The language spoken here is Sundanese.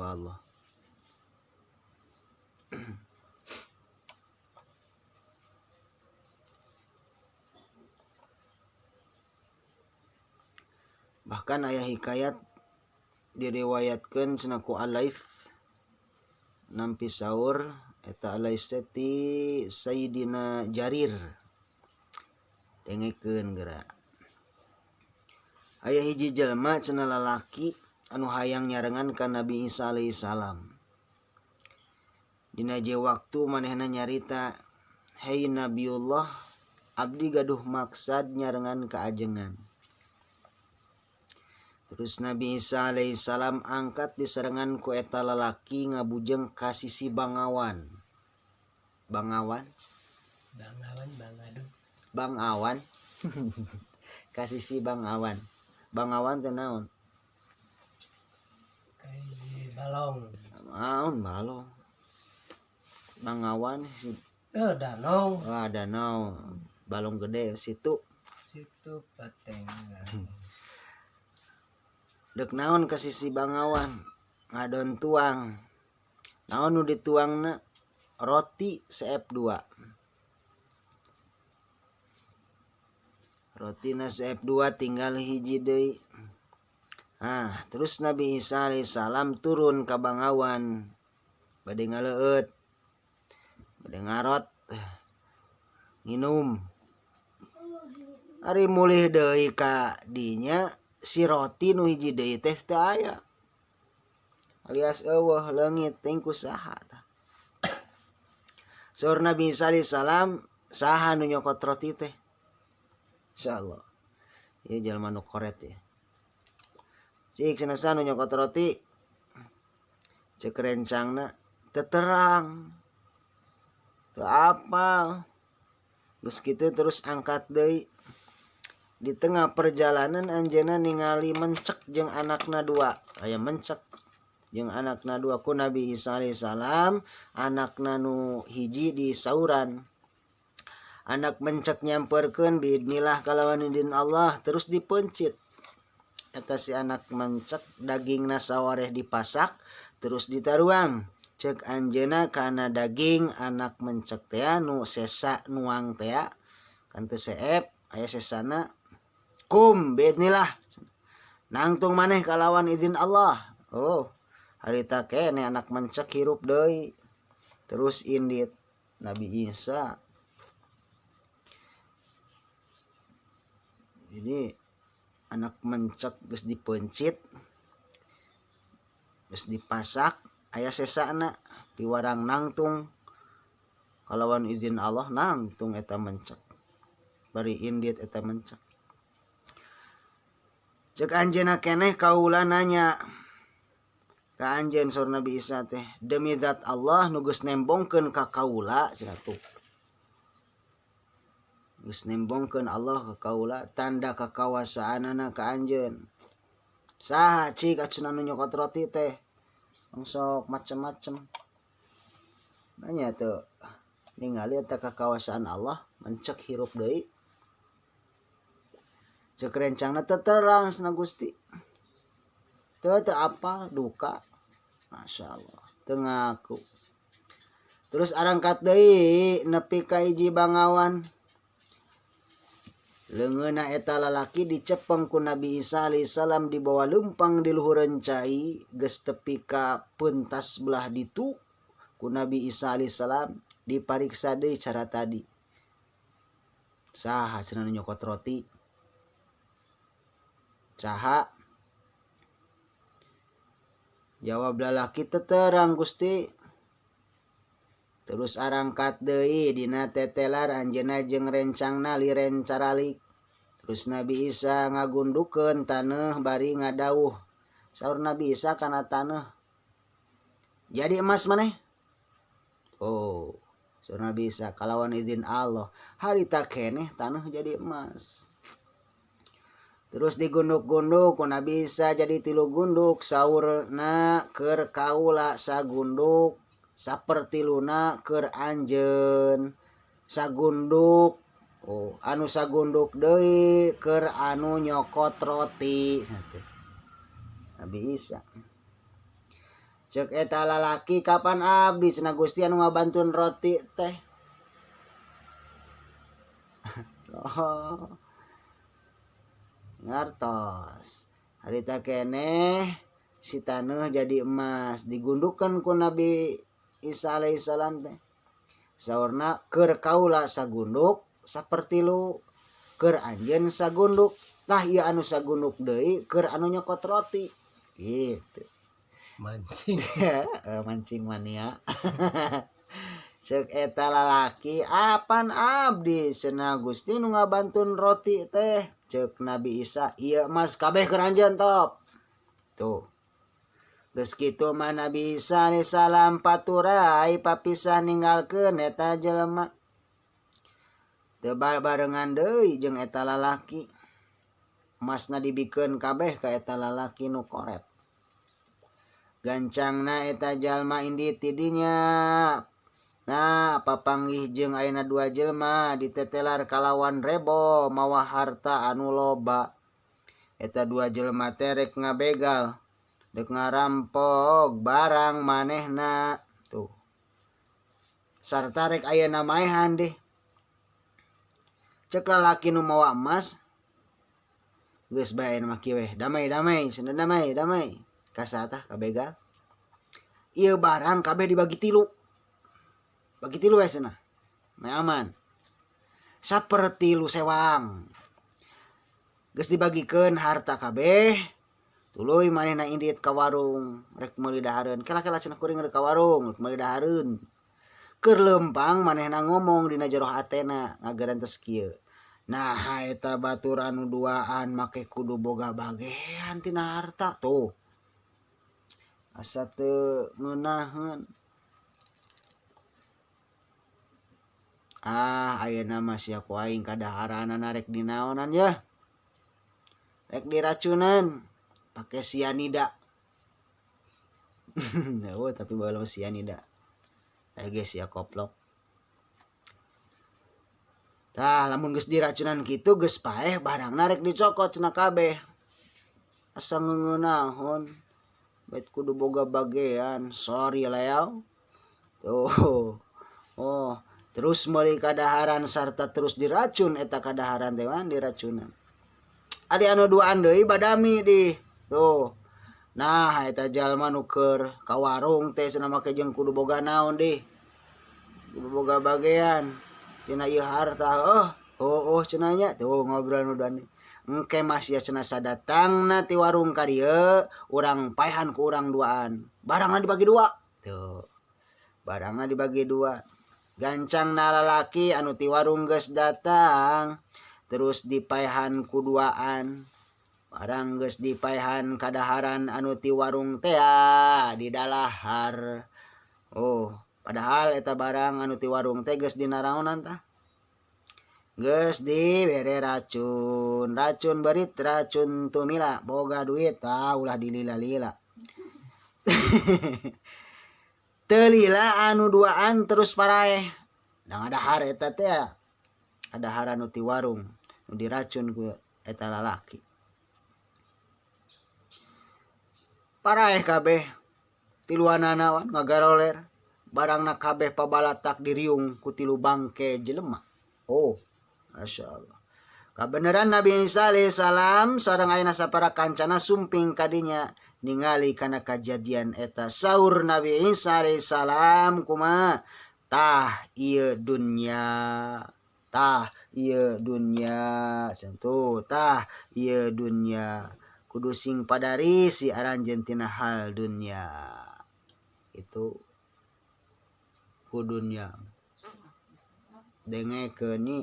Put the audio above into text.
ku Allah. Bahkan aya hikayat diriwayatkeun cenah ku Al-Laits nampi saur eta Al-Laits teh ti Sayyidina Jarir. Dengekeun geura. Aya hiji jelema cenah lalaki anu hayang nyarengan ka Nabi Isa alaihi salam. Dina je waktu manehna nyarita, "Hei Nabiullah, abdi gaduh maksad nyarengan ka ajengan." Terus Nabi Isa alaihi salam angkat diserengan ku eta lalaki ngabujeng ka sisi Bangawan. Bangawan? Bangawan, Bangadu. Bangawan. Ka sisi Bangawan. Bangawan teh naon? Kayak balong. Naon balong? Bangawan si Eh, danau. Wah, danau. Balong gede situ. Situ Patengan. Dek naon ke sisi Bangawan? Ngadon tuang. Naon nu dituangna? Roti seep 2. Rotina seep 2 tinggal hiji deui. Nah, terus Nabi Isa alaihi salam turun ka Bangawan. Bade ngaleueut. Bade ngarot. Nginum. Ari mulih deui ka dinya si roti nu hiji deui teh teu aya. Alias eueuh leungit teh ku saha tah. Saur Nabi Isa alaihi salam, saha nu nyokot roti teh? Insyaallah. Ieu jalma nu koret ya. Cik cenah saha nu nyokot roti? Cek rencangna teu terang. Teu apal. Geus kitu terus angkat deui. Di tengah perjalanan anjeunna ningali mencek jeung anakna dua. Aya mencek jeung anakna dua ku Nabi Isa alaihi salam, anakna nu hiji di sauran. Anak mencek nyamperkeun biidnillah kalawan izin Allah terus dipencit. Eta si anak mencek dagingna sawareh dipasak terus ditaruang. Cek anjeunna kana daging anak mencek teh nu sesa nuang teh kan teu seep aya sesana. Kum biidnillah nangtung maneh kalawan izin Allah. Oh, harita kene anak mencek hirup deui. Terus indit Nabi Isa. Jadi anak mencek geus dipencit, geus dipasak, aya sesana piwarang nangtung kalawan izin Allah nangtung eta mencek. Bari indit eta mencek. Cek anjeunna keneh kaula nanya ka anjeun saur Nabi Isa teh, demi zat Allah nu geus nembongkeun ka kaula cenah tuh. Geus nembongkeun Allah ka kaula tanda kakawasaanana ka anjeun. Saha cik acuna nu nyokot roti teh? Sok macem-macem. Nanya tuh ningali eta kakawasaan Allah mencek hirup deui. Cek rencangna teu terang cenah Gusti. Teu teu apal duka. Masya Allah. Teu ngaku. Terus arangkat deui nepi ka hiji Bangawan. Leungeunna eta lalaki dicepeng ku Nabi Isa alaihi salam dibawa leumpang di luhureun cai geus tepi ka pentas belah ditu ku Nabi Isa alaihi salam dipariksa deui cara tadi. Saha cenah nu nyokot roti? Saha? Jawab lalaki teu terang Gusti. Terus arangkat deui dina tetelar anjeunna jeung rencangna liren caralik. Terus Nabi Isa ngagundukeun taneuh bari ngadauh. Saur Nabi Isa kana taneuh, jadi emas maneh? Oh, saur Nabi Isa kalawan izin Allah harita keneh taneuh jadi emas. Terus digunduk-gunduk ku Nabi Isa jadi 3 gunduk. Saurna keur kaula sagunduk, sapertiluna keur anjeun sagunduk. Oh, anu sagunduk deui keur anu nyokot roti. Nabi Isa. Cek eta lalaki kapan abdi cenah Gusti anu ngabantun roti teh. Oh. Ngartos. Harita keneh si taneuh jadi emas digundukan ku Nabi Isa alaihissalam teh. Saurna keur kaula sagunduk sapertilu keur anjeun sagunduk. Tah ieu anu sagunduk deui keur anu nyokot roti. Gitu. Mancing. Mancing mania. Cek eta lalaki apan abdi cenah Gusti nu ngabantun roti teh. Cek Nabi Isa ieu emas kabeh keur anjeun top. Tuh. Geus kitu mah Nabi Isa alaihissalam paturai papisah ninggalkeun eta jelema. Teu barengan deui jeung eta lalaki. Emasna dibikeun kabeh ka eta lalaki nu koret. Gancangna eta jalma indit ti dinya. Nah, papanggih jeung ayeuna dua jelema ditetelar kalawan rebo mawa harta anu loba. Eta dua jelema teh rek ngabegal, rek ngarampok barang manehna. Tuh. Sarta rek ayeuna maehan deh. Cek lalaki nu mawa emas, geus bae mah kieu weh, damai-damai, cenah damai, damai. Kasatah kabegal. Ieu barang kabeh dibagi tilu. Bagi tilu we cenah. Meh aman. Sapertilu sewang. Geus dibagikeun harta kabeh. Tuluy manehna indit ka warung rek meuli dahareun. Kela-kela cenah kuring rek ka warung rek meuli dahareun. Keur leumpang manehna ngomong dina jero hatena ngagerentes kieu. Nah eta batur anu duaan make kudu boga bagean tina harta tuh. Asa teu ngeunaheun. Ah ayeuna mah sia ku aing kadaharanana rek dinaonan ya. Rek diracunan pake sianida. Oh tapi baheula mah sianida. Aya ge sia koplok. Tah lamun geus diracunan kitu geus paeh barangna rek dicokot cenah kabeh. Asa ngeunahon. Bait kudu boga bagean, sorry Leo. Tuh. Oh, terus meuli kadaharan sarta terus diracun eta kadaharan teh wan diracunan. Ari anu duaan deui badami di. Tuh. Nah, eta jalma nu keur ka warung teh cenah make jeung kudu boga naon di. Kudu boga bagean tina ieu harta. Oh, oh cenah nya. Tuh ngobrol nu duaan. Engke mas ya cenah sadatangna ti warung ka dieu urang paehan ku urang duaan. Barangna dibagi dua. Tuh. Barangna dibagi dua. Gancangna lalaki anu ti warung geus datang terus dipaehan ku duaan. Barang geus dipaehan kadaharan anu ti warung teh didalahar. Oh, padahal eta barang anu ti warung teh geus dinaraonan tah. Geus dibere racun, racun berit, racun tumila, boga duit tah ulah dilila-lila. Teu lila anu duaan terus paraeh. Da ngadahar eta teh adahar anu ti warung nu diracun ku eta lalaki. Paraeh kabeh tiluanana wan ngagaroler barangna kabeh pabalatak diriung ku tilu bangke jelema. Oh, Masya Allah. Kabeneran Nabi Isa alaihissalam sareng ayeuna sapara kancana sumping kadinya ningali kana kajadian eta. Saur Nabi Isa alaihissalam kumaha? Tah ieu dunya, tah ieu dunya, centu tah ieu dunya. Kudu sing padari si aranjeun tina hal dunya. Itu ku dunya. Dengekeun ni.